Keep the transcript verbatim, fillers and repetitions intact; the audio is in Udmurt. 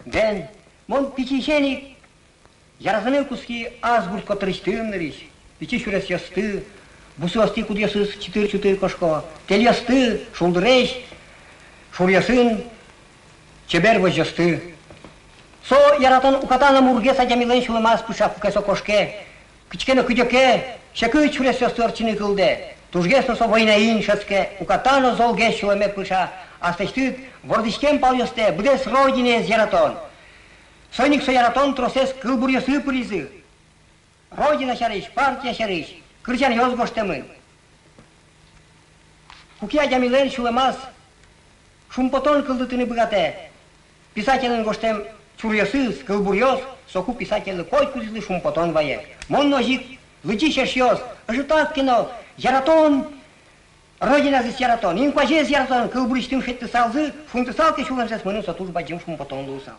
Бен, мон пичиысен ик яратыны кутски ас гурт котырысьтым нырысь пичи сюресъёсты, бусыостӥ кудъёсыз чытыр-чутыр кошко, тэльёсты, шулдыресь шуръёсын чебер возьёсты. Со яратон уката но мургес адямилэн сюлэмаз пыӵа, куке со кошке, кытчы ке но кыдёке, секыт сюресъёсты ортчыны кылдэ. Тужгес но со войнаын шӧдске, уката но золгес сюлэме пыӵа, аслэсьтыд вордӥськем палъёстэ, быдэс Родинаез яратон. Соин ик со яратон тросэз кылбуръёсы пыризы. Родина сярысь, партия сярысь кырӟанъёс гожтэмын. Куке адямилэн сюлэмаз шумпотон кылдытыны быгатэ писательлэн гожтэм чуръёсыз, кылбуръёс, соку писательлы котькудӥзлы шумпотон вае. Мон но озьы ик, лыдӟись эшъёс, ӧжытак ке но яратон, Родиназэс яратон, инкуазез яратон кылбурысьтым шедьтысалзы, шунтысал ке сюлэмзэс, мыным со туж бадӟым шумпотон луысал.